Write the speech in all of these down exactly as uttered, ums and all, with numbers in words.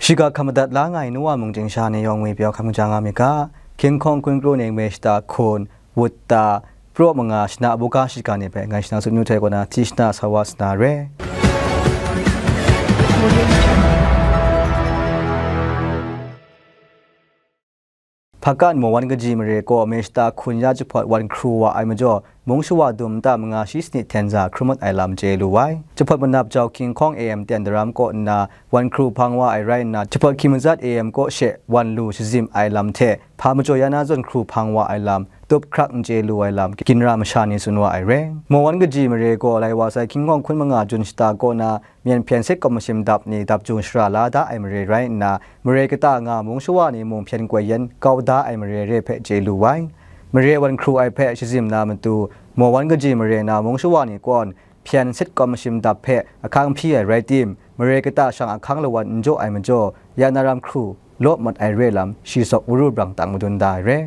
Shiga hkam madat la nga ai nu wa mung chyingsha ni yawng ngwi pyaw hkam ja nga mi ga, King Kong hkun kru ning me shata hkun, wut ta, praw manga shana buga shiga ni hpe ngai shana sut nu htoi kaw na hti shana sa wa sa na re. Hpakan Mawan Kaji mare gaw me shata hkun ya jahpawt wan hkru wa ai majaw, mung shawa dum nta manga shi sanit hten za hkrum mat ai lam chye lu ai. Jahpawt manap jau King Kong A M ten daram kaw nna wan hkru hpang wa ai rai nna, jahpawt hkying mazat A M kaw she wan lu shazim ai lam hte, hpa majaw ya na zawn hkru hpang wa ai lam, tup hkrak n chye lu ai lam, ginra masha ni tsun wa ai re. Mawan Kaji mare gaw lai wa sai King Kong hkun manga jun shata kaw na, Myen hpyen set kawm mashim dap ni dap jung shara la da ai mare rai nna, mare kata nga mung shawa ni mung hpyen koi yen kau da ai mare re hpe chye lu ai. Mare wan hkru ai hpe shazim na matu, Mawan Kaji mare na mung shawa ni kawn, hpyen set kawm mashim dap hpe ahkang hpyi ai rai tim, mare kata shang ahkang lawan n jaw ai majaw, ya na ram hkru, law mat ai re lam, shi sawk wuru brang tang madun da ai re.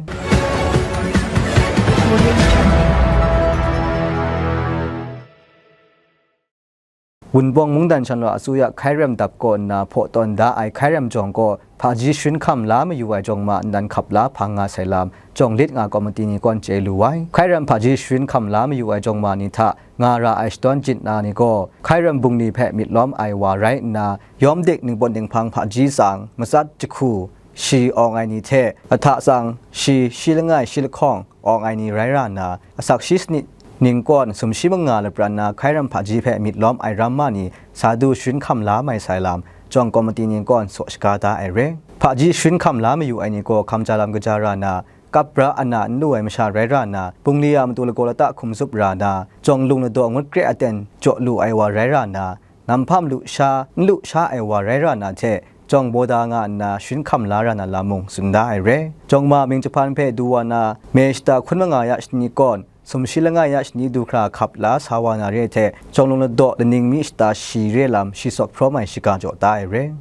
Wunpawng mungdan shanglawt asuya hkai rem dap kaw nna hpaw tawn da ai hkai rem jawng kaw, hpaji sharin hkam la mayu ai jawng ma nnan hkap la hpang nga sai lam, jawng lit nga komiti ni kawn chye lu ai. Hkai rem hpaji sharin hkam la mayu ai jawng ma ni hta nga ra ai shadawn jin na ni gaw, hkai rem bungli hpe myit lawm ai wa rai nna, yawm dik ningpawt ninghpang hpaji tsang, matsat jahku, shi awng ai ni hte, ahta tsang, shi, shi langai, shi lahkawng, awng ai ni rai ra nna, asak shi sanit ning kawn sumshi manga lapran na hkai rem hpaji hpe myit lawm ai ram ma ni sa du sharin hkam la mai sai lam, jawng komiti ni kawn saw shaga da ai re. Hpaji sharin hkam la mayu ai ni gaw hkam ja lam kaja ra nna, kap pra ana n lu ai masha rai ra nna, bungli a matu lagaw lata hkum zup ra nna, jawng lung ladaw ngut kre aten jaw lu ai wa rai ra nna, namhpam lu sha, n lu sha ai wa rai ra na hte, jawng baw da nga nna sharin hkam la ra na lam mung tsun da ai re. Jawng ma mying jahpan hpe du wa na, me shata hkun manga ya shani kawn, sumshi langai ya shani du hkra hkap la sa wa na re hte, jawng lung ladaw laning mi shata shi re lam shi sawk hprawm ai shiga jaw da ai re.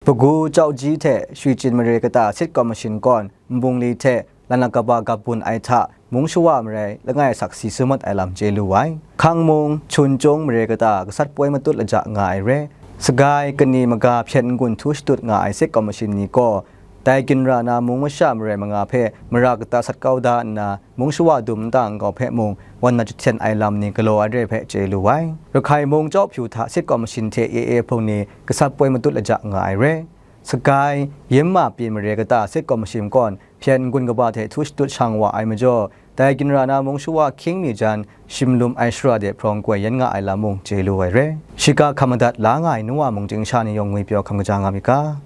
Pagu Chau Ji hte Shwi Chin mare kata sit kawm mashin kawn, nbungli hte lanlak kaba gap bun ai hta, mung shawa marai langai asak si su mat ai lam chye lu ai. Hkang mung, Chun Chyung mare kata gasat poi matut laja nga ai re. Sagai, Kani, Maga, Hpyen N-gun htu shatut nga ai sit kawm mashin ni gaw, dai ginra na mung masha marai manga hpe mara kata sat kau da nna, mung shawa dum nta nkau hpe mung wan na jahten ai lam ni galaw ai re hpe chye lu ai. Rakhai mung Chawhpyu hta sit kawm mashin hte A A hpung ni gasat poi matut laja nga ai re. Sagai, Yinma Pyin mare kata sit kawm mashin kawn, Hpyen N-gun kaba hte htu shatut shang wa ai majaw, dai ginra na mung shawa hkying mi jan, shim lum ai shara de hprawng koi yen nga ai lam mung chye lu ai re. Shiga hkam madat la nga ai nu wa mung chyingsha ni yawng ngwi pyaw hkam kaja nga myit ga.